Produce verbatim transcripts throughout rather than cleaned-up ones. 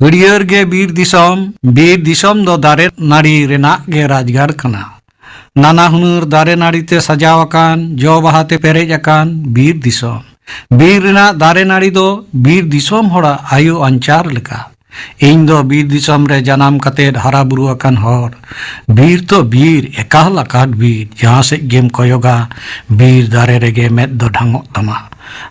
ᱦᱟᱹᱨᱭᱟᱹᱲ ᱜᱮ ᱵᱤᱨ ᱫᱤᱥᱚᱢ᱾ ᱵᱤᱨ ᱫᱤᱥᱚᱢ ᱫᱚ ᱫᱟᱨᱮ ᱱᱟᱹᱲᱤ ᱨᱮᱱᱟᱜ ᱜᱮ ᱨᱟᱡᱽᱜᱟᱲ ᱠᱟᱱᱟ᱾ ᱱᱟᱱᱟ ᱦᱩᱱᱟᱹᱨ ᱫᱟᱨᱮ ᱱᱟᱹᱲᱤ ᱛᱮ ᱥᱟᱡᱟᱣ ᱟᱠᱟᱱ, ᱡᱚ ᱵᱟᱦᱟ ᱛᱮ ᱯᱮᱨᱮᱡ ᱟᱠᱟᱱ ᱵᱤᱨ ᱫᱤᱥᱚᱢ᱾ ᱵᱤᱨ ᱨᱮᱱᱟᱜ ᱫᱟᱨᱮ ᱱᱟᱹᱲᱤ ᱫᱚ ᱵᱤᱨ ᱫᱤᱥᱚᱢ ᱦᱚᱲᱟᱜ ᱟᱭᱳ ᱟᱧᱪᱟᱨ ᱞᱮᱠᱟ᱾ ᱤᱧ ᱫᱚ ᱵᱤᱨ ᱫᱤᱥᱚᱢ ᱨᱮ ᱡᱟᱱᱟᱢ ᱠᱟᱛᱮᱫ ᱦᱟᱨᱟ ᱵᱩᱨᱩ ᱟᱠᱟᱱ ᱦᱚᱲ᱾ ᱵᱤᱨ ᱛᱚ ᱵᱤᱨ, ᱮᱠᱟᱞ ᱟᱠᱟᱴ ᱵᱤᱨ, ᱡᱟᱦᱟᱸ ᱥᱮᱫ ᱜᱮᱢ ᱠᱚᱭᱚᱜᱟ, ᱵᱤᱨ ᱫᱟᱨᱮ ᱨᱮᱜᱮ ᱢᱮᱫ ᱫᱚ ᱰᱷᱟᱝᱚᱜ ᱛᱟᱢᱟ᱾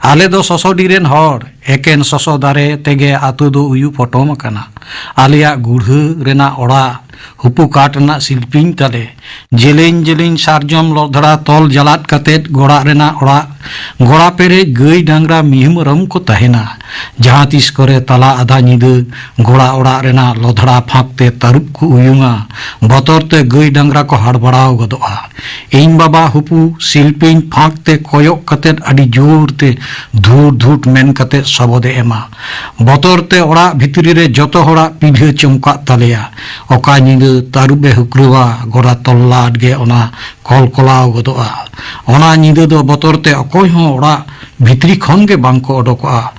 ᱟᱞᱮ ᱫᱚ ᱥᱚᱥᱚᱰᱤ ᱨᱮᱱ ᱦᱚᱲ, ᱮᱠᱮᱱ ᱥᱚᱥᱚ ᱫᱟᱨᱮ ᱛᱮᱜᱮ ᱟᱛᱳ ᱫᱚ ᱩᱭᱩ ᱯᱚᱴᱚᱢ ᱟᱠᱟᱱᱟ᱾ ᱟᱞᱮᱭᱟᱜ ᱜᱩᱲᱦᱟᱹ ᱨᱮᱱᱟᱜ ᱚᱲᱟᱜ ᱦᱩᱯᱩ ᱠᱟᱴ ᱨᱮᱱᱟᱜ ᱥᱤᱞᱯᱤᱧ ᱛᱟᱞᱮ᱾ ᱡᱮᱞᱮᱧ ᱡᱮᱞᱮᱧ ᱥᱟᱨᱡᱚᱢ ᱞᱚᱫᱷᱲᱟ ᱛᱚᱞ ᱡᱟᱞᱟᱫ ᱠᱟᱛᱮᱫ ᱜᱚᱲᱟᱜ ᱨᱮᱱᱟᱜ ᱚᱲᱟᱜ, ᱜᱚᱲᱟ ᱯᱮᱨᱮᱡ ᱜᱟᱹᱭ ᱰᱟᱝᱨᱟ ᱢᱤᱦᱩ ᱢᱮᱨᱚᱢ ᱠᱚ ᱛᱟᱦᱮᱱᱟ᱾ ᱡᱟᱦᱟᱸ ᱛᱤᱥ ᱠᱚᱨᱮ ᱛᱟᱞᱟ ᱟᱫᱷᱟ ᱧᱤᱫᱟᱹ ᱜᱚᱲᱟ ᱚᱲᱟᱜ ᱨᱮᱱᱟᱜ ᱞᱚᱫᱷᱲᱟ ᱯᱷᱟᱸᱠ ᱛᱮ ᱛᱟᱹᱨᱩᱵ ᱠᱚ ᱩᱭᱩᱝᱟ᱾ ᱵᱚᱛᱚᱨ ᱛᱮ ᱜᱟᱹᱭ ᱰᱟᱝᱨᱟ ᱠᱚ ᱦᱟᱲᱵᱟᱲᱟᱣ ᱜᱚᱫᱚᱜᱼᱟ᱾ ᱤᱧ ᱵᱟᱵᱟ ᱦᱩᱯᱩ ᱥᱤᱞᱯᱤᱧ ᱯᱷᱟᱸᱠ ᱛᱮ ᱠᱚᱭᱚᱜ ᱠᱟᱛᱮᱫ ᱟᱹᱰᱤ ᱡᱳᱨ ᱛᱮ ᱫᱷᱩᱴ ᱫᱷᱩᱴ ᱢᱮᱱ ᱠᱟᱛᱮᱫ ᱥᱚᱵᱚᱫᱮ ᱮᱢᱟ᱾ ᱵᱚᱛᱚᱨ ᱛᱮ ᱚᱲᱟᱜ ᱵᱷᱤᱛᱨᱤ ᱨᱮ ᱡᱚᱛᱚ ᱦᱚᱲᱟᱜ ᱯᱤᱰᱷᱟᱹ ᱪᱚᱢᱠᱟᱜ ᱛᱟᱞᱮᱭᱟ᱾ ᱚᱠᱟ ᱧᱤᱫᱟᱹ ᱛᱟᱹᱨᱩᱵ ᱮ ᱦᱩᱠᱨᱟᱹᱣᱟ, ᱜᱚᱲᱟ ᱛᱚᱞᱞᱟᱴ ᱜᱮ ᱚᱱᱟ ᱠᱚᱞᱠᱚᱞᱟᱣ ᱜᱚᱫᱚᱜᱼᱟ᱾ ᱚᱱᱟ ᱧᱤᱫᱟᱹ ᱫᱚ ᱵᱚᱛᱚᱨ ᱛᱮ ᱚᱠᱚᱭ ᱦᱚᱸ ᱚᱲᱟᱜ ᱵᱷᱤᱛᱨᱤ ᱠᱷᱚᱱ ᱜᱮ ᱵᱟᱝ ᱠᱚ ᱚᱰᱚᱠᱚᱜᱼᱟ᱾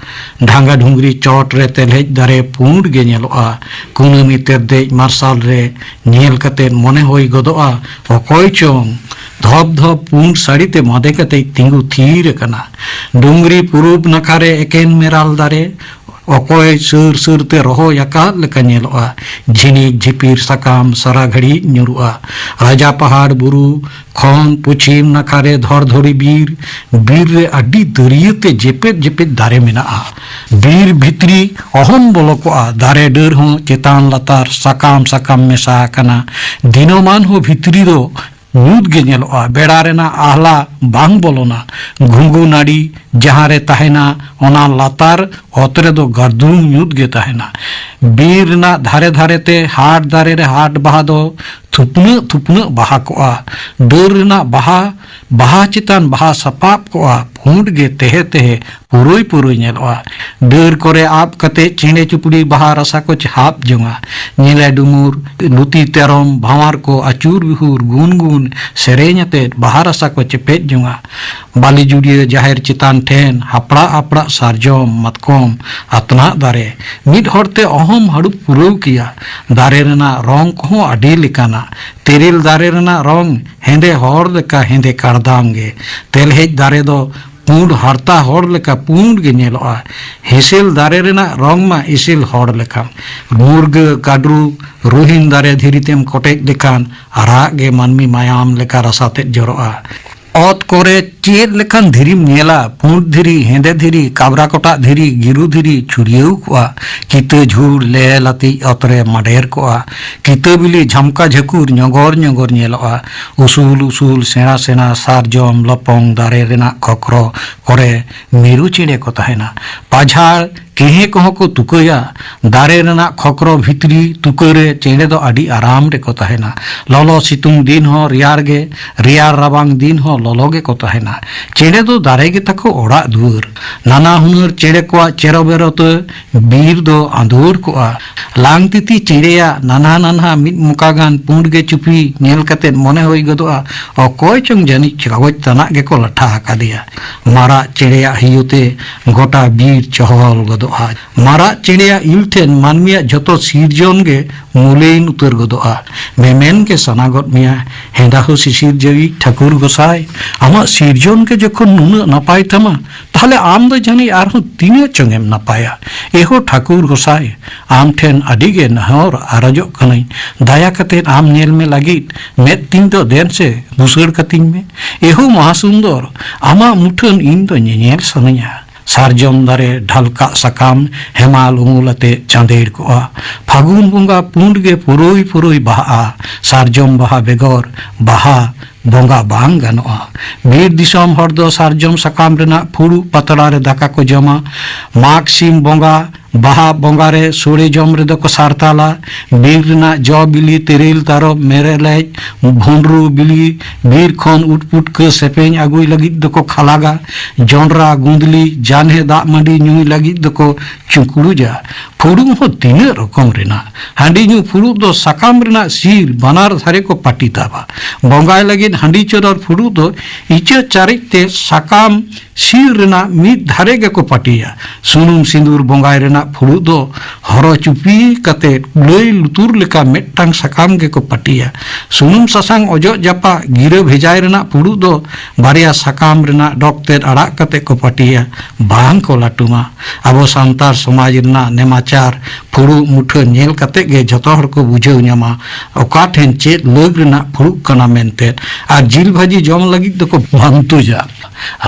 ᱰᱷᱟᱝᱜᱟ ᱰᱷᱩᱝᱨᱤ ᱪᱚᱴ ᱨᱮ ᱛᱮᱞᱦᱮᱡ ᱫᱟᱨᱮ ᱯᱩᱸᱰ ᱜᱮ ᱧᱮᱞᱚᱜᱼᱟ᱾ ᱠᱩᱱᱟᱹᱢᱤ ᱛᱮᱨᱫᱮᱡ ᱢᱟᱨᱥᱟᱞ ᱨᱮ ᱧᱮᱞ ᱠᱟᱛᱮ ᱢᱚᱱᱮ ᱦᱩᱭ ᱜᱚᱫᱚᱜᱼᱟ, ᱚᱠᱚᱭ ᱪᱚᱝ ᱫᱷᱚᱯ ᱫᱷᱚᱯ ᱯᱩᱸᱰ ᱥᱟᱹᱲᱤ ᱛᱮ ᱵᱟᱸᱫᱮ ᱠᱟᱛᱮ ᱛᱤᱸᱜᱩ ᱛᱷᱤᱨ ᱟᱠᱟᱱᱟ᱾ ᱰᱩᱝᱨᱤ ᱯᱩᱨᱩᱵ ᱱᱟᱠᱷᱟ ᱨᱮ ᱮᱠᱮᱱ ᱢᱮᱨᱟᱞ ᱫᱟᱨᱮ, ᱚᱠᱚᱭ ᱥᱟᱹᱨ ᱥᱟᱹᱨ ᱛᱮ ᱨᱚᱦᱚᱭ ᱟᱠᱟᱫ ᱞᱮᱠᱟ ᱧᱮᱞᱚᱜᱼᱟ᱾ ᱡᱷᱤᱱᱤᱠ ᱡᱷᱤᱯᱤᱨ ᱥᱟᱠᱟᱢ ᱥᱟᱨᱟ ᱜᱷᱟᱹᱲᱤᱡ ᱧᱩᱨᱩᱜᱼᱟ᱾ ᱨᱟᱡᱟ ᱯᱟᱦᱟᱲ ᱵᱩᱨᱩ ᱠᱷᱚᱱ ᱯᱚᱪᱷᱤᱢ ᱱᱟᱠᱷᱟ ᱨᱮ ᱫᱷᱚᱲᱫᱷᱚᱲᱤ ᱵᱤᱨ᱾ ᱵᱤᱨ ᱨᱮ ᱟᱹᱰᱤ ᱫᱟᱹᱨᱭᱟᱹ ᱛᱮ ᱡᱮᱯᱮᱫ ᱡᱮᱯᱮᱫ ᱫᱟᱨᱮ ᱢᱮᱱᱟᱜᱼᱟ᱾ ᱵᱤᱨ ᱵᱷᱤᱛᱨᱤ ᱚᱦᱚᱢ ᱵᱚᱞᱚ ᱠᱚᱜᱼᱟ᱾ ᱫᱟᱨᱮ ᱰᱟᱹᱨ ᱦᱚᱸ ᱪᱮᱛᱟᱱ ᱞᱟᱛᱟᱨ ᱥᱟᱠᱟᱢ ᱥᱟᱠᱟᱢ ᱢᱮᱥᱟ ᱟᱠᱟᱱᱟ᱾ ᱫᱤᱱᱟᱹᱢᱟᱱ ᱦᱚᱸ ᱵᱷᱤᱛᱨᱤ ᱫᱚ ᱧᱩᱛ ᱜᱮ ᱧᱮᱞᱚᱜᱼᱟ᱾ ᱵᱮᱲᱟ ᱨᱮᱱᱟᱜ ᱟᱦᱞᱟ ᱵᱟᱝ ᱵᱚᱞᱚᱱᱟ᱾ ᱜᱷᱩᱸᱜᱩ ᱱᱟᱹᱲᱤ ᱡᱟᱦᱟᱸ ᱨᱮ ᱛᱟᱦᱮᱱᱟ, ᱚᱱᱟ ᱞᱟᱛᱟᱨ ᱚᱛ ᱨᱮᱫᱚ ᱜᱟᱨᱫᱩᱢ ᱧᱩᱛ ᱜᱮ ᱛᱟᱦᱮᱱᱟ᱾ ᱵᱤᱨ ᱨᱮᱱᱟᱜ ᱫᱷᱟᱨᱮ ᱫᱷᱟᱨᱮ ᱛᱮ ᱦᱟᱴ ᱫᱟᱨᱮ ᱨᱮ ᱦᱟᱴ ᱵᱟᱦᱟ ᱫᱚ ᱛᱷᱩᱯᱱᱟᱹᱜ ᱛᱷᱩᱯᱱᱟᱹᱜ ᱵᱟᱦᱟ ᱠᱚᱜᱼᱟ᱾ ᱰᱟᱹᱨ ᱨᱮᱱᱟᱜ ᱵᱟᱦᱟ, ᱵᱟᱦᱟ ᱪᱮᱛᱟᱱ ᱵᱟᱦᱟ ᱥᱟᱯᱟᱵ ᱠᱚᱜᱼᱟ᱾ ᱦᱩᱸᱰ ᱜᱮ ᱛᱮᱦᱮ ᱛᱮᱦᱮ ᱯᱩᱨᱩᱭ ᱯᱩᱨᱩᱭ ᱧᱮᱞᱚᱜᱼᱟ᱾ ᱰᱟᱹᱨ ᱠᱚᱨᱮ ᱟᱵ ᱠᱟᱛᱮ ᱪᱮᱬᱮ ᱪᱩᱯᱲᱤ ᱵᱟᱦᱟ ᱨᱟᱥᱟ ᱠᱚ ᱪᱷᱟᱯ ᱡᱚᱝᱟ᱾ ᱧᱮᱞᱮ ᱰᱩᱢᱩᱨ, ᱞᱩᱛᱤ ᱛᱮᱨᱚᱢ, ᱵᱷᱟᱶᱟᱨ ᱠᱚ ᱟᱹᱪᱩᱨ ᱵᱤᱦᱩᱨ ᱜᱩᱱ ᱜᱩᱱ ᱥᱮᱨᱮᱧ ᱟᱛᱮᱫ ᱵᱟᱦᱟ ᱨᱟᱥᱟ ᱠᱚ ᱪᱮᱯᱮᱡ ᱡᱚᱝᱟ᱾ ᱵᱟᱞᱤ ᱡᱩᱲᱤᱭᱟᱹ ᱡᱟᱦᱮᱨ ᱪᱮᱛᱟᱱ ᱴᱷᱮᱱ ᱦᱟᱯᱲᱟᱜ ᱦᱟᱯᱲᱟᱜ ᱥᱟᱨᱡᱚᱢ, ᱢᱟᱛᱠᱚᱢ, ᱟᱛᱱᱟᱜ ᱫᱟᱨᱮ᱾ ᱢᱤᱫ ᱦᱚᱲᱛᱮ ᱚᱦᱚᱢ ᱦᱟᱹᱲᱩᱵ ᱯᱩᱨᱟᱹᱣ ᱠᱮᱭᱟ᱾ ᱫᱟᱨᱮ ᱨᱮᱱᱟᱜ ᱨᱚᱝ ᱠᱚᱦᱚᱸ ᱟᱹᱰᱤ ᱞᱮᱠᱟᱱᱟ᱾ ᱛᱮᱨᱮᱞ ᱫᱟᱨᱮ ᱨᱮᱱᱟᱜ ᱨᱚᱝ ᱦᱮᱸᱫᱮ ᱦᱚᱲ ᱞᱮᱠᱟ ᱦᱮᱸᱫᱮ ᱠᱟᱲᱫᱟᱝ ᱜᱮ᱾ ᱛᱮᱞᱦᱮᱡ ᱫᱟᱨᱮ ᱫᱚ ᱯᱩᱸᱰ ᱦᱟᱨᱛᱟ ᱦᱚᱲ ᱞᱮᱠᱟ ᱯᱩᱸᱰ ᱜᱮ ᱧᱮᱞᱚᱜᱼᱟ᱾ ᱦᱮᱸᱥᱮᱞ ᱫᱟᱨᱮ ᱨᱮᱱᱟᱜ ᱨᱚᱝ ᱢᱟ ᱮᱥᱮᱞ ᱦᱚᱲ ᱞᱮᱠᱟ᱾ ᱢᱩᱨᱜᱟᱹ, ᱠᱟᱰᱨᱩ, ᱨᱩᱦᱤᱱ ᱫᱟᱨᱮ ᱫᱷᱤᱨᱤ ᱛᱮᱢ ᱠᱚᱴᱮᱡ ᱞᱮᱠᱷᱟᱱ ᱟᱨᱟᱜ ᱜᱮ ᱢᱟᱹᱱᱢᱤ ᱢᱟᱭᱟᱢ ᱞᱮᱠᱟ ᱨᱟᱥᱟ ᱛᱮᱫ ᱡᱚᱨᱚᱜᱼᱟ᱾ ᱚᱛ ᱠᱚᱨᱮ ᱪᱮᱫ ᱞᱮᱠᱟᱱ ᱫᱷᱤᱨᱤᱢ ᱧᱮᱞᱟ, ᱯᱩᱸᱰ ᱫᱷᱤᱨᱤ, ᱦᱮᱸᱫᱮ ᱫᱷᱤᱨᱤ, ᱠᱟᱵᱽᱨᱟ ᱠᱚᱴᱟᱜ ᱫᱷᱤᱨᱤ, ᱜᱤᱨᱩ ᱫᱷᱤᱨᱤ ᱪᱷᱩᱲᱭᱟᱹᱣ ᱠᱚᱜᱼᱟ᱾ ᱠᱤᱛᱟᱹ ᱡᱷᱩᱲ ᱞᱮ ᱞᱟᱹᱛᱤᱡ ᱚᱛ ᱨᱮ ᱢᱟᱰᱮᱨ ᱠᱚᱜᱼᱟ᱾ ᱠᱤᱛᱟᱹ ᱵᱤᱞᱤ ᱡᱷᱟᱢᱠᱟ ᱡᱷᱟᱹᱠᱩᱨ ᱧᱚᱜᱚᱨ ᱧᱚᱜᱚᱨ ᱧᱮᱞᱚᱜᱼᱟ᱾ ᱩᱥᱩᱞ ᱩᱥᱩᱞ ᱥᱮᱬᱟ ᱥᱮᱬᱟ ᱥᱟᱨᱡᱚᱢ ᱞᱚᱯᱚᱝ ᱫᱟᱨᱮ ᱨᱮᱱᱟᱜ ᱠᱷᱚᱠᱨᱚ ᱠᱚᱨᱮ ᱢᱤᱨᱩ ᱪᱮᱬᱮ ᱠᱚ ᱛᱟᱦᱮᱱᱟ᱾ ᱯᱟᱡᱷᱟᱲ ᱠᱮᱦᱮᱸ ᱠᱚᱦᱚᱸ ᱠᱚ ᱛᱩᱠᱟᱹᱭᱟ᱾ ᱫᱟᱨᱮ ᱨᱮᱱᱟᱜ ᱠᱷᱚᱠᱨᱚ ᱵᱷᱤᱛᱨᱤ ᱛᱩᱠᱟᱹ ᱨᱮ ᱪᱮᱬᱮ ᱫᱚ ᱟᱹᱰᱤ ᱟᱨᱟᱢ ᱨᱮᱠᱚ ᱛᱟᱦᱮᱱᱟ᱾ ᱞᱚᱞᱚ ᱥᱤᱛᱩᱝ ᱫᱤᱱ ᱦᱚᱸ ᱨᱮᱭᱟᱲ ᱜᱮ, ᱨᱮᱭᱟᱲ ᱨᱟᱵᱟᱝ ᱫᱤᱱ ᱦᱚᱸ ᱞᱚᱞᱚ ᱜᱮᱠᱚ ᱛᱟᱦᱮᱱᱟ᱾ ᱪᱮᱬᱮ ᱫᱚ ᱫᱟᱨᱮ ᱜᱮ ᱛᱟᱠᱚ ᱚᱲᱟᱜ ᱫᱩᱣᱟᱹᱨ᱾ ᱱᱟᱱᱟ ᱦᱩᱱᱟᱹᱨ ᱪᱮᱬᱮ ᱠᱚᱣᱟᱜ ᱪᱮᱨᱚ ᱵᱮᱨᱚ ᱛᱮ ᱵᱤᱨ ᱫᱚ ᱟᱸᱫᱳᱲ ᱠᱚᱜᱼᱟ᱾ ᱞᱟᱝᱛᱤᱛᱤ ᱪᱮᱬᱮᱭᱟᱜ ᱱᱟᱱᱦᱟ ᱱᱟᱱᱦᱟ ᱢᱤᱫ ᱢᱚᱠᱟ ᱜᱟᱱ ᱯᱩᱸᱰ ᱜᱮ ᱪᱩᱯᱤ ᱧᱮᱞ ᱠᱟᱛᱮ ᱢᱚᱱᱮ ᱦᱩᱭ ᱜᱚᱫᱚᱜᱼᱟ, ᱚᱠᱚᱭ ᱪᱚᱝ ᱡᱟᱹᱱᱤᱡ ᱠᱟᱜᱚᱡᱽ ᱛᱟᱱᱟᱜ ᱜᱮᱠᱚ ᱞᱟᱴᱷᱟ ᱟᱠᱟᱫᱮᱭᱟ᱾ ᱢᱟᱨᱟᱜ ᱪᱮᱬᱮᱭᱟᱜ ᱦᱤᱭᱩ ᱛᱮ ᱜᱚᱴᱟ ᱵᱤᱨ ᱪᱚᱦᱚᱞ ᱜᱚᱫᱚᱜᱼᱟ᱾ ᱢᱟᱨᱟᱜ ᱪᱮᱬᱮᱭᱟᱜ ᱤᱞ ᱴᱷᱮᱱ ᱢᱟᱹᱱᱢᱤᱭᱟᱜ ᱡᱷᱚᱛᱚ ᱥᱤᱨᱡᱚᱱ ᱜᱮ ᱢᱩᱞᱟᱹᱭᱤᱱ ᱩᱛᱟᱹᱨ ᱜᱚᱫᱚᱜᱼᱟ᱾ ᱢᱮᱢᱮᱱ ᱜᱮ ᱥᱟᱱᱟ ᱜᱚᱫ ᱢᱮᱭᱟ, ᱦᱮᱸᱫᱟ ᱦᱳ ᱥᱤᱥᱤᱨ ᱡᱟᱹᱣᱤᱡ ᱴᱷᱟᱹᱠᱩᱨ ᱜᱚᱸᱥᱟᱭ, ᱟᱢᱟᱜ ᱥᱤᱨᱡᱚᱱ ᱜᱮ ᱡᱚᱠᱷᱚᱱ ᱱᱩᱱᱟᱹᱜ ᱱᱟᱯᱟᱭ ᱛᱟᱢᱟ, ᱛᱟᱦᱞᱮ ᱟᱢ ᱫᱚ ᱡᱟᱹᱱᱤᱡ ᱟᱨᱦᱚᱸ ᱛᱤᱱᱟᱹᱜ ᱪᱚᱝ ᱮᱢ ᱱᱟᱯᱟᱭᱟ᱾ ᱮᱦᱳ ᱴᱷᱟᱹᱠᱩᱨ ᱜᱚᱸᱥᱟᱭ, ᱟᱢ ᱴᱷᱮᱱ ᱟᱹᱰᱤ ᱜᱮ ᱱᱮᱦᱚᱨ ᱟᱨᱚᱡᱚᱜ ᱠᱟᱹᱱᱟᱹᱧ, ᱫᱟᱭᱟ ᱠᱟᱛᱮᱫ ᱟᱢ ᱧᱮᱞ ᱢᱮ ᱞᱟᱹᱜᱤᱫ ᱢᱮᱫ ᱛᱤᱧ ᱫᱚ ᱫᱮᱱ ᱥᱮ ᱵᱩᱥᱟᱹᱲ ᱠᱟᱹᱛᱤᱧ ᱢᱮ᱾ ᱮᱦᱳ ᱢᱚᱦᱟᱥᱩᱱᱫᱚᱨ, ᱟᱢᱟᱜ ᱢᱩᱴᱷᱟᱹᱱ ᱤᱧ ᱫᱚ ᱧᱮᱧᱮᱞ ᱥᱟᱱᱟᱧᱟ᱾ ᱥᱟᱨᱡᱚᱢ ᱫᱟᱨᱮ ᱰᱷᱟᱞᱠᱟᱜ ᱥᱟᱠᱟᱢ ᱦᱮᱢᱟᱞ ᱩᱢᱩᱞ ᱟᱛᱮ ᱪᱟᱸᱫᱮᱲ ᱠᱚᱜᱼᱟ᱾ ᱯᱷᱟᱹᱜᱩᱱ ᱵᱚᱸᱜᱟ ᱯᱩᱸᱰ ᱜᱮ ᱯᱩᱨᱩᱭ ᱯᱩᱨᱩᱭ ᱵᱟᱦᱟᱜᱼᱟ᱾ ᱥᱟᱨᱡᱚᱢ ᱵᱟᱦᱟ ᱵᱮᱜᱚᱨ ᱵᱟᱦᱟ ᱵᱚᱸᱜᱟ ᱵᱟᱝ ᱜᱟᱱᱚᱜᱼᱟ᱾ ᱵᱤᱨ ᱫᱤᱥᱚᱢ ᱦᱚᱲ ᱫᱚ ᱥᱟᱨᱡᱚᱢ ᱥᱟᱠᱟᱢ ᱨᱮᱱᱟᱜ ᱯᱷᱩᱲᱩᱜ ᱯᱟᱛᱲᱟ ᱨᱮ ᱫᱟᱠᱟ ᱠᱚ ᱡᱚᱢᱟ᱾ ᱢᱟᱜᱽ ᱥᱤᱢ ᱵᱚᱸᱜᱟ ᱵᱟᱦᱟ ᱵᱚᱸᱜᱟ ᱨᱮ ᱥᱳᱲᱮ ᱡᱚᱢ ᱨᱮᱫᱚ ᱠᱚ ᱥᱟᱨᱛᱟᱞᱟ᱾ ᱵᱤᱨ ᱨᱮᱱᱟᱜ ᱡᱚ ᱵᱤᱞᱤ, ᱛᱮᱨᱮᱞ, ᱛᱟᱨᱚᱵ, ᱢᱮᱨᱮᱞᱮᱡ, ᱵᱷᱩᱸᱰᱨᱩ ᱵᱤᱞᱤ, ᱵᱤᱨ ᱠᱷᱚᱱ ᱩᱫ ᱯᱩᱴᱠᱟᱹ ᱥᱮᱯᱮᱧ ᱟᱹᱜᱩᱭ ᱞᱟᱹᱜᱤᱫ ᱫᱚᱠᱚ ᱠᱷᱟᱞᱟᱜᱟ᱾ ᱡᱚᱱᱰᱨᱟ, ᱜᱩᱸᱫᱽᱞᱤ, ᱡᱟᱱᱦᱮ ᱫᱟᱜ ᱢᱟᱹᱰᱤ ᱧᱩᱭ ᱞᱟᱹᱜᱤᱫ ᱫᱚᱠᱚ ᱪᱩᱠᱲᱩᱡᱟ᱾ ᱯᱷᱩᱲᱩᱜ ᱦᱚᱸ ᱛᱤᱱᱟᱹᱜ ᱨᱚᱠᱚᱢ ᱨᱮᱱᱟᱜ᱾ ᱦᱟᱺᱰᱤ ᱧᱩ ᱯᱷᱩᱲᱩᱜ ᱫᱚ ᱥᱟᱠᱟᱢ ᱨᱮᱱᱟᱜ ᱥᱤᱨ ᱵᱟᱱᱟᱨ ᱫᱷᱟᱨᱮ ᱠᱚ ᱯᱟᱹᱴᱤ ᱛᱟᱵᱟ᱾ ᱵᱚᱸᱜᱟᱭ ᱞᱟᱹᱜᱤᱫ ᱦᱟᱺᱰᱤ ᱪᱚᱰᱚᱨ ᱯᱷᱩᱲᱩᱜ ᱫᱚ ᱤᱪᱟᱹ ᱪᱟᱨᱮᱡ ᱛᱮ ᱥᱟᱠᱟᱢ ᱥᱤᱨ ᱨᱮᱱᱟᱜ ᱢᱤᱫ ᱫᱷᱟᱨᱮ ᱜᱮᱠᱚ ᱯᱟᱹᱴᱤᱭᱟ᱾ ᱥᱩᱱᱩᱢ ᱥᱤᱸᱫᱩᱨ ᱵᱚᱸᱜᱟᱭ ᱨᱮᱱᱟᱜ ᱯᱷᱩᱲᱩᱜ ᱫᱚ ᱦᱚᱨᱚ ᱪᱩᱯᱤ ᱠᱟᱛᱮ ᱠᱩᱞᱟᱹᱭ ᱞᱩᱛᱩᱨ ᱞᱮᱠᱟ ᱢᱤᱫᱴᱟᱝ ᱥᱟᱠᱟᱢ ᱜᱮᱠᱚ ᱯᱟᱹᱴᱤᱭᱟ᱾ ᱥᱩᱱᱩᱢ ᱥᱟᱥᱟᱝ ᱚᱡᱚᱜ ᱡᱟᱯᱟᱜ ᱜᱤᱨᱟᱹ ᱵᱷᱮᱡᱟᱭ ᱨᱮᱱᱟᱜ ᱯᱷᱩᱲᱩᱜ ᱫᱚ ᱵᱟᱨᱭᱟ ᱥᱟᱠᱟᱢ ᱨᱮᱱᱟᱜ ᱰᱚᱠ ᱛᱮᱫ ᱟᱲᱟᱜ ᱠᱟᱛᱮ ᱠᱚ ᱯᱟᱹᱴᱤᱭᱟ, ᱵᱟᱝ ᱠᱚ ᱞᱟᱹᱴᱩᱢᱟ᱾ ᱟᱵᱚ ᱥᱟᱱᱛᱟᱲ ᱥᱚᱢᱟᱡᱽ ᱨᱮᱱᱟᱜ ᱱᱮᱢᱟᱪᱟᱨ ᱯᱷᱩᱲᱩᱜ ᱢᱩᱴᱷᱟᱹᱱ ᱧᱮᱞ ᱠᱟᱛᱮ ᱜᱮ ᱡᱚᱛᱚ ᱦᱚᱲ ᱠᱚ ᱵᱩᱡᱷᱟᱹᱣ ᱧᱟᱢᱟ ᱚᱠᱟ ᱴᱷᱮᱱ ᱪᱮᱫ ᱞᱟᱹᱜ ᱨᱮᱱᱟᱜ ᱯᱷᱩᱲᱩᱜ ᱠᱟᱱᱟ ᱢᱮᱱᱛᱮ᱾ ᱟᱨ ᱡᱤᱞ ᱵᱷᱟᱹᱡᱤ ᱡᱚᱢ ᱞᱟᱹᱜᱤᱫ ᱫᱚᱠᱚ ᱵᱷᱟᱱᱛᱩᱡᱟ᱾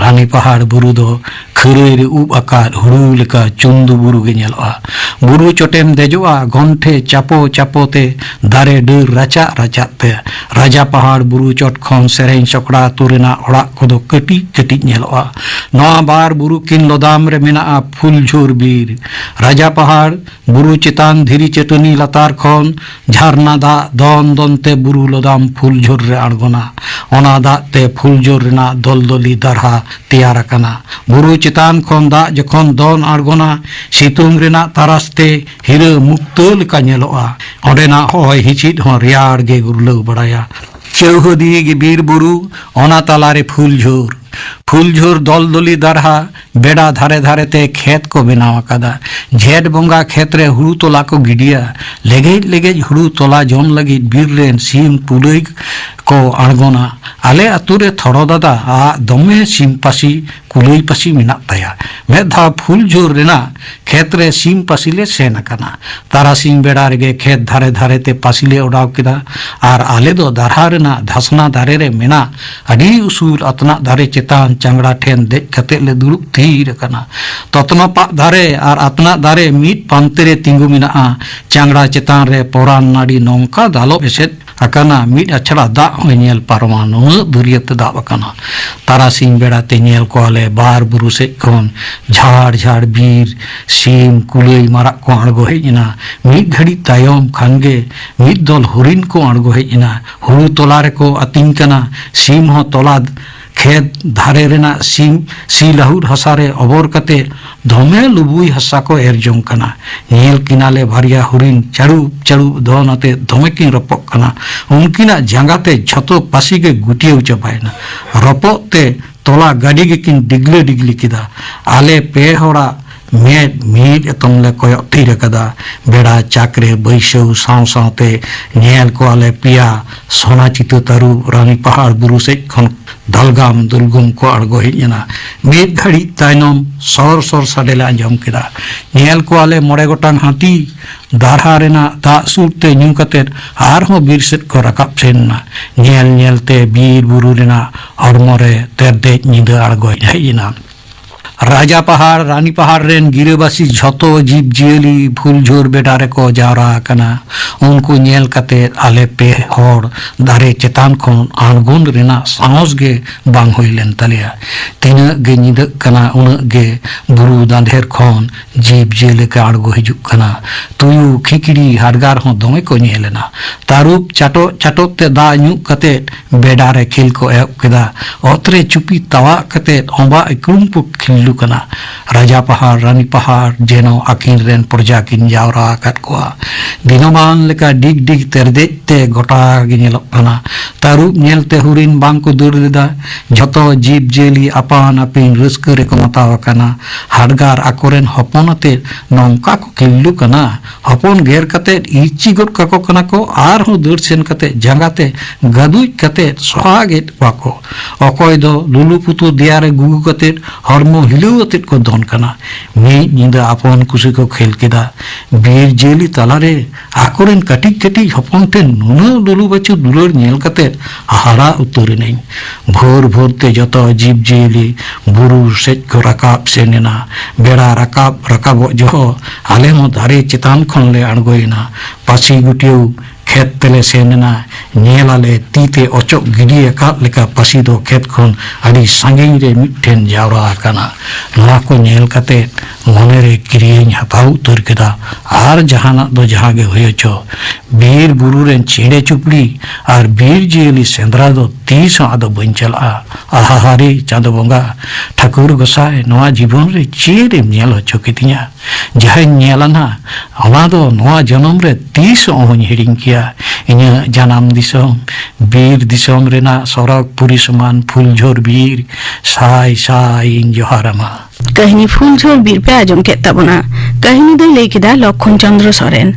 ᱨᱟᱱᱤ ᱯᱟᱦᱟᱲ ᱵᱩᱨᱩ ᱫᱚ ᱠᱷᱟᱹᱨᱟᱹᱭ ᱨᱮ ᱩᱵ ᱟᱠᱟᱫ ᱦᱩᱲᱩ ᱞᱮᱠᱟ ᱪᱩᱱᱫᱩ ᱵᱩᱨᱩ ᱜᱮ ᱧᱮᱞᱚᱜᱼᱟ᱾ ᱵᱩᱨᱩ ᱪᱚᱴᱮᱢ ᱫᱮᱡᱚᱜᱼᱟ ᱜᱚᱱᱴᱷᱮ ᱪᱟᱯᱚ ᱪᱟᱯᱚ ᱛᱮ, ᱫᱟᱨᱮ ᱰᱟᱹᱨ ᱨᱟᱪᱟᱜ ᱨᱟᱪᱟᱜ ᱛᱮ᱾ ᱨᱟᱡᱟ ᱯᱟᱦᱟᱲ ᱵᱩᱨᱩ ᱪᱚᱴ ᱠᱷᱚᱱ ᱥᱮᱨᱮᱧ ᱥᱚᱠᱲᱟ ᱟᱹᱛᱩ ᱨᱮᱱᱟᱜ ᱚᱲᱟᱜ ᱠᱚᱫᱚ ᱠᱟᱹᱴᱤᱡ ᱠᱟᱹᱴᱤᱡ ᱧᱮᱞᱚᱜᱼᱟ᱾ ᱱᱚᱣᱟ ᱵᱟᱨ ᱵᱩᱨᱩ ᱠᱤᱱ ᱞᱚᱫᱟᱢ ᱨᱮ ᱢᱮᱱᱟᱜᱼᱟ ᱯᱷᱩᱞᱡᱷᱳᱨ ᱵᱤᱨ᱾ ᱨᱟᱡᱟ ᱯᱟᱦᱟᱲ ᱵᱩᱨᱩ ᱪᱮᱛᱟᱱ ᱫᱷᱤᱨᱤ ᱪᱟᱹᱴᱟᱹᱱᱤ ᱞᱟᱛᱟᱨ ᱠᱷᱚᱱ ᱡᱷᱟᱨᱱᱟ ᱫᱟᱜ ᱫᱚᱱ ᱫᱚᱱ ᱛᱮ ᱵᱩᱨᱩ ᱞᱚᱫᱟᱢ ᱯᱷᱩᱞᱡᱷᱳᱨ ᱨᱮ ᱟᱬᱜᱚᱱᱟ᱾ ᱚᱱᱟ ᱫᱟᱜ ᱛᱮ ᱯᱷᱩᱞᱡᱷᱳᱨ ᱨᱮᱱᱟᱜ ᱫᱚᱞᱫᱚᱞᱤ ᱫᱟᱨᱦᱟ ᱛᱮᱭᱟᱨ ᱟᱠᱟᱱᱟ᱾ ᱵᱩᱨᱩ ᱪᱮᱛᱟᱱ ᱠᱷᱚᱱ ᱫᱟᱜ ᱡᱚᱠᱷᱚᱱ ᱫᱚᱱ ᱟᱬᱜᱚᱱᱟ, ᱥᱤᱛᱩᱝ ᱨᱮᱱᱟᱜ ᱛᱟᱨᱟᱥ ᱛᱮ ᱦᱤᱨᱟᱹ ᱢᱩᱠᱛᱟᱹ ᱞᱮᱠᱟ ᱧᱮᱞᱚᱜᱼᱟ᱾ ᱚᱸᱰᱮᱱᱟᱜ ᱦᱚᱭ ᱦᱤᱸᱥᱤᱫ ᱦᱚᱸ ᱨᱮᱭᱟᱲ ᱜᱮ ᱜᱩᱨᱞᱟᱹᱣ ᱵᱟᱲᱟᱭᱟ᱾ ᱪᱟᱹᱣᱦᱟᱹᱫᱤᱭᱟᱹ ᱜᱮ ᱵᱤᱨ ᱵᱩᱨᱩ, ᱚᱱᱟ ᱛᱟᱞᱟᱨᱮ ᱯᱷᱩᱞ ᱡᱷᱳᱨ᱾ ᱯᱷᱩᱞ ᱡᱷᱳᱨ ᱫᱚᱞᱫᱚᱞᱤ ᱫᱟᱨᱦᱟ, ᱵᱮᱰᱟ ᱫᱷᱟᱨᱮ ᱫᱷᱟᱨᱮ ᱛᱮ ᱠᱷᱮᱛ ᱠᱚ ᱵᱮᱱᱟᱣ ᱟᱠᱟᱫᱟ᱾ ᱡᱷᱮᱸᱴ ᱵᱚᱸᱜᱟ ᱠᱷᱮᱛ ᱨᱮ ᱦᱩᱲᱩ ᱛᱚᱞᱟ ᱠᱚ ᱜᱤᱰᱤᱭᱟ᱾ ᱞᱮᱜᱮᱡ ᱞᱮᱜᱮᱡ ᱦᱩᱲᱩ ᱛᱚᱞᱟ ᱡᱚᱢ ᱞᱟᱹᱜᱤᱫ ᱵᱤᱨ ᱨᱮᱱ ᱥᱤᱢ ᱠᱩᱞᱟᱹᱭ ᱠᱚ ᱟᱬᱜᱚᱱᱟ᱾ ᱟᱞᱮ ᱟᱹᱛᱩ ᱨᱮ ᱛᱷᱚᱲᱚ ᱫᱟᱫᱟ ᱟᱜ ᱫᱚᱢᱮ ᱥᱤᱢ ᱯᱟᱹᱥᱤ ᱠᱩᱞᱟᱹᱭ ᱯᱟᱹᱥᱤ ᱢᱮᱱᱟᱜ ᱛᱟᱭᱟ᱾ ᱢᱮᱫ ᱫᱷᱟᱣ ᱯᱷᱩᱞ ᱡᱷᱳᱨ ᱨᱮᱱᱟᱜ ᱠᱷᱮᱛ ᱨᱮ ᱥᱤᱢ ᱯᱟᱹᱥᱤ ᱞᱮ ᱥᱮᱱ ᱟᱠᱟᱱᱟ᱾ ᱛᱟᱨᱟᱥᱤᱧ ᱵᱮᱲᱟ ᱨᱮᱜᱮ ᱠᱷᱮᱛ ᱫᱷᱟᱨᱮ ᱫᱷᱟᱨᱮ ᱛᱮ ᱯᱟᱹᱥᱤ ᱞᱮ ᱚᱰᱟᱣ ᱠᱮᱫᱟ᱾ ᱟᱨ ᱟᱞᱮ ᱫᱚ ᱫᱟᱨᱦᱟ ᱨᱮᱱᱟᱜ ᱫᱷᱟᱥᱱᱟ ᱫᱟᱨᱮ ᱨᱮ ᱢᱮᱱᱟᱜ ᱟᱹᱰᱤ ᱩᱥᱩᱞ ᱟᱛᱱᱟᱜ ᱫᱟᱨᱮ ᱪᱮᱛᱟᱱ ᱪᱟᱝᱲᱟ ᱴᱷᱮᱱ ᱫᱮᱡ ᱠᱟᱛᱮ ᱞᱮ ᱫᱩᱲᱩᱵ ᱛᱷᱤᱨ ᱟᱠᱟᱱᱟ᱾ ᱛᱚᱛᱱᱚᱯᱟᱜ ᱫᱟᱨᱮ ᱟᱨ ᱟᱛᱱᱟᱜ ᱫᱟᱨᱮ ᱢᱤᱫ ᱯᱟᱱᱛᱮ ᱨᱮ ᱛᱤᱸᱜᱩ ᱢᱮᱱᱟᱜᱼᱟ᱾ ᱪᱟᱝᱲᱟ ᱪᱮᱛᱟᱱ ᱨᱮ ᱯᱚᱨᱟᱱ ᱱᱟᱹᱲᱤ ᱱᱚᱝᱠᱟ ᱫᱟᱞᱚᱵ ᱮᱥᱮᱫ ᱟᱠᱟᱱᱟ, ᱢᱤᱫ ᱟᱪᱷᱲᱟ ᱫᱟᱜ ᱦᱚᱸᱭ ᱧᱮᱞ ᱯᱟᱨᱚᱢᱟ, ᱱᱩᱱᱟᱹᱜ ᱫᱟᱹᱨᱭᱟᱹ ᱛᱮ ᱫᱟᱵ ᱟᱠᱟᱱᱟ᱾ ᱛᱟᱨᱟᱥᱤᱧ ᱵᱮᱲᱟ ᱛᱮ ᱧᱮᱞ ᱠᱚᱣᱟᱞᱮ ᱵᱟᱨ ᱵᱩᱨᱩ ᱥᱮᱫ ᱠᱷᱚᱱ ᱡᱷᱟᱲ ᱡᱷᱟᱲ ᱵᱤᱨ ᱥᱤᱢ, ᱠᱩᱞᱟᱹᱭ, ᱢᱟᱨᱟᱜ ᱠᱚ ᱟᱬᱜᱚ ᱦᱮᱡ ᱮᱱᱟ᱾ ᱢᱤᱫ ᱜᱷᱟᱹᱲᱤᱡ ᱛᱟᱭᱚᱢ ᱠᱷᱟᱱ ᱜᱮ ᱢᱤᱫ ᱫᱚᱞ ᱦᱚᱨᱤᱱ ᱠᱚ ᱟᱬᱜᱚ ᱦᱮᱡ ᱮᱱᱟ᱾ ᱦᱩᱲᱩ ᱛᱚᱞᱟ ᱨᱮᱠᱚ ᱟᱹᱛᱤᱧ ᱠᱟᱱᱟ᱾ ᱥᱤᱢ ᱦᱚᱸ ᱛᱚᱞᱟ ᱠᱷᱮᱛ ᱫᱷᱟᱨᱮ ᱨᱮᱱᱟᱜ ᱥᱤᱢ, ᱥᱤ ᱞᱟᱹᱦᱩᱫ ᱦᱟᱥᱟ ᱨᱮ ᱚᱵᱚᱨ ᱠᱟᱛᱮ ᱫᱚᱢᱮ ᱞᱩᱵᱩᱭ ᱦᱟᱥᱟ ᱠᱚ ᱮᱨ ᱡᱚᱝ ᱠᱟᱱᱟ᱾ ᱧᱮᱞ ᱠᱤᱱᱟᱞᱮ ᱵᱟᱨᱭᱟ ᱦᱚᱨᱤᱱ ᱪᱟᱲᱩᱵ ᱪᱟᱲᱩᱵ ᱫᱚᱱ ᱟᱛᱮ ᱫᱚᱢᱮ ᱠᱤᱱ ᱨᱚᱯᱚᱜ ᱠᱟᱱᱟ᱾ ᱩᱱᱠᱤᱱᱟᱜ ᱡᱟᱸᱜᱟ ᱛᱮ ᱡᱷᱚᱛᱚ ᱯᱟᱹᱥᱤ ᱜᱮ ᱜᱩᱴᱭᱟᱹᱣ ᱪᱟᱵᱟᱭᱮᱱᱟ᱾ ᱨᱚᱯᱚᱜ ᱛᱮ ᱛᱚᱞᱟ ᱜᱟᱹᱰᱤ ᱜᱮᱠᱤᱱ ᱰᱤᱜᱽᱞᱟᱹ ᱰᱤᱜᱽᱞᱤ ᱠᱮᱫᱟ᱾ ᱟᱞᱮ ᱯᱮ ᱦᱚᱲᱟᱜ ᱢᱮᱫ ᱢᱤᱫ ᱮᱛᱚᱢ ᱞᱮ ᱠᱚᱭᱚᱜ ᱛᱷᱤᱨ ᱟᱠᱟᱫᱟ᱾ ᱵᱮᱲᱟ ᱪᱟᱠ ᱨᱮ ᱵᱟᱹᱭᱥᱟᱹᱣ ᱥᱟᱶ ᱥᱟᱶᱛᱮ ᱧᱮᱞ ᱠᱚᱣᱟᱞᱮ ᱯᱮᱭᱟ ᱥᱚᱱᱟ ᱪᱤᱛᱟᱹ ᱛᱟᱹᱨᱩᱵ ᱨᱟᱱᱤ ᱯᱟᱦᱟᱲ ᱵᱩᱨᱩ ᱥᱮᱫ ᱠᱷᱚᱱ ᱫᱟᱞᱜᱟᱢ ᱫᱩᱞᱜᱩᱢ ᱠᱚ ᱟᱬᱜᱚ ᱦᱮᱡ ᱮᱱᱟ᱾ ᱢᱤᱫ ᱜᱷᱟᱹᱲᱤᱡ ᱛᱟᱭᱱᱚᱢ ᱥᱚᱨ ᱥᱚᱨ ᱥᱟᱰᱮ ᱞᱮ ᱟᱸᱡᱚᱢ ᱠᱮᱫᱟ᱾ ᱧᱮᱞ ᱠᱚᱣᱟᱞᱮ ᱢᱚᱬᱮ ᱜᱚᱴᱟᱝ ᱦᱟᱹᱛᱤ ᱫᱟᱨᱦᱟ ᱨᱮᱱᱟᱜ ᱫᱟᱜ ᱥᱩᱨ ᱛᱮ ᱧᱩ ᱠᱟᱛᱮ ᱟᱨᱦᱚᱸ ᱵᱤᱨ ᱥᱮᱫ ᱠᱚ ᱨᱟᱠᱟᱵ ᱥᱮᱱ ᱮᱱᱟ᱾ ᱧᱮᱞ ᱧᱮᱞᱛᱮ ᱵᱤᱨ ᱵᱩᱨᱩ ᱨᱮᱱᱟᱜ ᱦᱚᱲᱢᱚ ᱨᱮ ᱛᱮᱨᱫᱮᱡ ᱧᱤᱫᱟᱹ ᱟᱬᱜᱚ ᱦᱮᱡ ᱮᱱᱟ᱾ ᱨᱟᱡᱟ ᱯᱟᱦᱟᱲ, ᱨᱟᱱᱤ ᱯᱟᱦᱟᱲ ᱨᱮᱱ ᱜᱤᱨᱟᱹᱵᱟᱹᱥᱤ ᱡᱷᱚᱛᱚ ᱡᱤᱵᱽ ᱡᱤᱭᱟᱹᱞᱤ ᱯᱷᱩᱞᱡᱷᱳᱨ ᱵᱮᱰᱟ ᱨᱮᱠᱚ ᱡᱟᱣᱨᱟ ᱟᱠᱟᱱᱟ᱾ ᱩᱱᱠᱩ ᱧᱮᱞ ᱠᱟᱛᱮ ᱟᱞᱮ ᱯᱮ ᱦᱚᱲ ᱫᱟᱨᱮ ᱪᱮᱛᱟᱱ ᱠᱷᱚᱱ ᱟᱬᱜᱚᱱ ᱨᱮᱱᱟᱜ ᱥᱟᱦᱚᱥ ᱜᱮ ᱵᱟᱝ ᱦᱩᱭ ᱞᱮᱱ ᱛᱟᱞᱮᱭᱟ᱾ ᱛᱤᱱᱟᱹᱜ ᱜᱮ ᱧᱤᱫᱟᱹᱜ ᱠᱟᱱᱟ, ᱩᱱᱟᱹᱜ ᱜᱮ ᱵᱩᱨᱩ ᱫᱟᱸᱫᱷᱮᱨ ᱠᱷᱚᱱ ᱡᱤᱵᱽ ᱡᱤᱭᱟᱹᱞᱤ ᱠᱚ ᱟᱬᱜᱚ ᱦᱤᱡᱩᱜ ᱠᱟᱱᱟ᱾ ᱛᱩᱭᱩ, ᱠᱷᱤᱠᱲᱤ, ᱦᱟᱰᱜᱟᱨ ᱦᱚᱸ ᱫᱚᱢᱮ ᱠᱚ ᱧᱮᱞ ᱮᱱᱟ᱾ ᱛᱟᱹᱨᱩᱵ ᱪᱟᱴᱚᱜ ᱪᱟᱴᱚᱜ ᱛᱮ ᱫᱟᱜ ᱧᱩ ᱠᱟᱛᱮ ᱵᱮᱰᱟ ᱨᱮ ᱠᱷᱮᱞ ᱠᱚ ᱮᱦᱚᱵ ᱠᱮᱫᱟ᱾ ᱚᱛ ᱨᱮ ᱪᱩᱯᱤ ᱛᱟᱣᱟᱜ ᱠᱟᱛᱮ ᱚᱸᱵᱟᱜ ᱤᱠᱲᱩᱢ ᱠᱚ ᱠᱷᱤᱞᱰᱩ ᱠᱟᱱᱟ᱾ ᱨᱟᱡᱟ ᱯᱟᱦᱟᱲ, ᱨᱟᱱᱤ ᱯᱟᱦᱟᱲ ᱡᱮᱱᱚ ᱟᱹᱠᱤᱱ ᱨᱮᱱ ᱯᱨᱚᱡᱟ ᱠᱤᱱ ᱡᱟᱣᱨᱟ ᱟᱠᱟᱫ ᱠᱚᱣᱟ᱾ ᱫᱤᱱᱟᱹᱢᱟᱱ ᱞᱮᱠᱟ ᱰᱤᱜᱽ ᱰᱤᱜᱽ ᱛᱮᱨᱫᱮᱡ ᱛᱮ ᱜᱚᱴᱟ ᱜᱮ ᱧᱮᱞᱚᱜ ᱠᱟᱱᱟ᱾ ᱛᱟᱹᱨᱩᱵ ᱧᱮᱞᱛᱮ ᱦᱚᱨᱤᱱ ᱵᱟᱝ ᱠᱚ ᱫᱟᱹᱲ ᱞᱮᱫᱟ᱾ ᱡᱷᱚᱛᱚ ᱡᱤᱵᱽ ᱡᱤᱭᱟᱹᱞᱤ ᱟᱯᱟᱱ ᱟᱹᱯᱤᱱ ᱨᱟᱹᱥᱠᱟᱹ ᱨᱮᱠᱚ ᱢᱟᱛᱟᱣ ᱟᱠᱟᱱᱟ᱾ ᱦᱟᱰᱜᱟᱨ ᱟᱠᱚᱨᱮᱱ ᱦᱚᱯᱚᱱ ᱟᱛᱮ ᱱᱚᱝᱠᱟ ᱠᱚ ᱠᱷᱤᱞᱰᱩ ᱠᱟᱱᱟ᱾ ᱦᱚᱯᱚᱱ ᱜᱮᱨ ᱠᱟᱛᱮ ᱤᱨᱪᱤ ᱜᱚᱫ ᱠᱟᱠᱚ ᱠᱟᱱᱟ ᱠᱚ, ᱟᱨᱦᱚᱸ ᱫᱟᱹᱲ ᱥᱮᱱ ᱠᱟᱛᱮ ᱡᱟᱸᱜᱟ ᱛᱮ ᱜᱟᱹᱫᱩᱡ ᱠᱟᱛᱮ ᱥᱚᱦᱟᱜᱮᱫ ᱠᱚᱣᱟ ᱠᱚ᱾ ᱚᱠᱚᱭ ᱫᱚ ᱞᱩᱞᱩ ᱯᱩᱛᱩ ᱫᱮᱭᱟ ᱨᱮ ᱜᱩᱜᱩ ᱠᱟᱛᱮ ᱦᱚᱲᱢᱚ ᱦᱤᱞᱟᱹᱣ ᱟᱛᱮ ᱠᱚ ᱫᱚᱱ ᱠᱟᱱᱟ᱾ ᱢᱤᱫ ᱧᱤᱫᱟᱹ ᱟᱯᱚᱱ ᱠᱩᱥᱤ ᱠᱚ ᱠᱷᱮᱞ ᱠᱮᱫᱟ᱾ ᱵᱤᱨ ᱡᱤᱭᱟᱹᱞᱤ ᱛᱟᱞᱟᱨᱮ ᱟᱠᱚᱨᱮᱱ ᱠᱟᱹᱴᱤᱡ ᱠᱟᱹᱴᱤᱡ ᱦᱚᱯᱚᱱ ᱴᱷᱮᱱ ᱱᱩᱱᱟᱹᱜ ᱞᱩᱞᱩ ᱵᱟᱹᱪᱩ ᱫᱩᱞᱟᱹᱲ ᱧᱮᱞ ᱠᱟᱛᱮ ᱦᱟᱦᱟᱲᱟ ᱩᱛᱟᱹᱨ ᱮᱱᱟᱹᱧ᱾ ᱵᱷᱳᱨ ᱵᱷᱳᱨ ᱛᱮ ᱡᱚᱛᱚ ᱡᱤᱵᱽ ᱡᱤᱭᱟᱹᱞᱤ ᱵᱩᱨᱩ ᱥᱮᱫ ᱠᱚ ᱨᱟᱠᱟᱵ ᱥᱮᱱ ᱮᱱᱟ᱾ ᱵᱮᱲᱟ ᱨᱟᱠᱟᱵ ᱨᱟᱠᱟᱵᱚᱜ ᱡᱚᱦᱚᱜ ᱟᱞᱮ ᱦᱚᱸ ᱫᱟᱨᱮ ᱪᱮᱛᱟᱱ ᱠᱷᱚᱱ ᱞᱮ ᱟᱬᱜᱚᱭᱮᱱᱟ᱾ ᱯᱟᱹᱥᱤ ᱜᱩᱴᱭᱟᱹᱣ ᱠᱷᱮᱛ ᱛᱮᱞᱮ ᱥᱮᱱ ᱮᱱᱟ᱾ ᱧᱮᱞ ᱟᱞᱮ ᱛᱤ ᱛᱮ ᱚᱪᱚᱜ ᱜᱤᱰᱤ ᱟᱠᱟᱫ ᱞᱮᱠᱟ ᱯᱟᱹᱥᱤ ᱫᱚ ᱠᱷᱮᱛ ᱠᱷᱚᱱ ᱟᱹᱰᱤ ᱥᱟᱺᱜᱤᱧ ᱨᱮ ᱢᱤᱫᱴᱷᱮᱱ ᱡᱟᱣᱨᱟ ᱟᱠᱟᱱᱟ᱾ ᱱᱚᱣᱟ ᱠᱚ ᱧᱮᱞ ᱠᱟᱛᱮ ᱢᱚᱱᱮ ᱨᱮ ᱠᱤᱨᱤᱭᱟᱹᱧ ᱦᱟᱛᱟᱣ ᱩᱛᱟᱹᱨ ᱠᱮᱫᱟ᱾ ᱟᱨ ᱡᱟᱦᱟᱱᱟᱜ ᱫᱚ ᱡᱟᱦᱟᱸ ᱜᱮ ᱦᱩᱭ ᱦᱚᱪᱚ, ᱵᱤᱨ ᱵᱩᱨᱩ ᱨᱮᱱ ᱪᱮᱬᱮ ᱪᱩᱯᱲᱤ ᱟᱨ ᱵᱤᱨ ᱡᱤᱭᱟᱹᱞᱤ ᱥᱮᱸᱫᱽᱨᱟ ᱫᱚ ᱛᱤᱥ ᱦᱚᱸ ᱟᱫᱚ ᱵᱟᱹᱧ ᱪᱟᱞᱟᱜᱼᱟ᱾ ᱟᱦᱟᱦᱟᱨᱮ ᱪᱟᱸᱫᱚ ᱵᱚᱸᱜᱟ, ᱴᱷᱟᱹᱠᱩᱨ ᱜᱚᱸᱥᱟᱭ, ᱱᱚᱣᱟ ᱡᱤᱵᱚᱱ ᱨᱮ ᱪᱮᱫ ᱮᱢ ᱧᱮᱞ ᱦᱚᱪᱚ ᱠᱤᱫᱤᱧᱟ? ᱡᱟᱦᱟᱸᱧ ᱧᱮᱞᱟ ᱱᱟ, ᱚᱱᱟ ᱫᱚ ᱱᱚᱣᱟ ᱡᱚᱱᱚᱢ ᱨᱮ ᱛᱤᱥ ᱦᱚᱸ ᱚᱦᱚᱧ ᱦᱤᱲᱤᱧ ᱠᱮᱭᱟ᱾ ᱤᱧᱟᱹᱜ ᱡᱟᱱᱟᱢ ᱫᱤᱥᱚᱢ, ᱵᱤᱨ ᱫᱤᱥᱚᱢ ᱨᱮᱱᱟᱜ ᱥᱚᱨᱚᱜᱽ ᱯᱩᱨᱤ ᱥᱚᱢᱟᱱ ᱯᱷᱩᱞᱡᱷᱳᱨ ᱵᱤᱨ, ᱥᱟᱭ ᱥᱟᱭ ᱤᱧ ᱡᱚᱦᱟᱨ ᱟᱢᱟ᱾ ᱠᱟᱹᱦᱱᱤ ᱯᱷᱩᱞᱡᱷᱳᱨ ᱵᱤᱨ ᱯᱮ ᱟᱸᱡᱚᱢ ᱠᱮᱫ ᱛᱟᱵᱚᱱᱟ᱾ ᱠᱟᱹᱦᱱᱤ ᱫᱚᱭ ᱞᱟᱹᱭ ᱠᱮᱫᱟ ᱞᱚᱠᱠᱷᱚᱱ ᱪᱚᱸᱫᱽᱨᱚ ᱥᱚᱨᱮᱱ᱾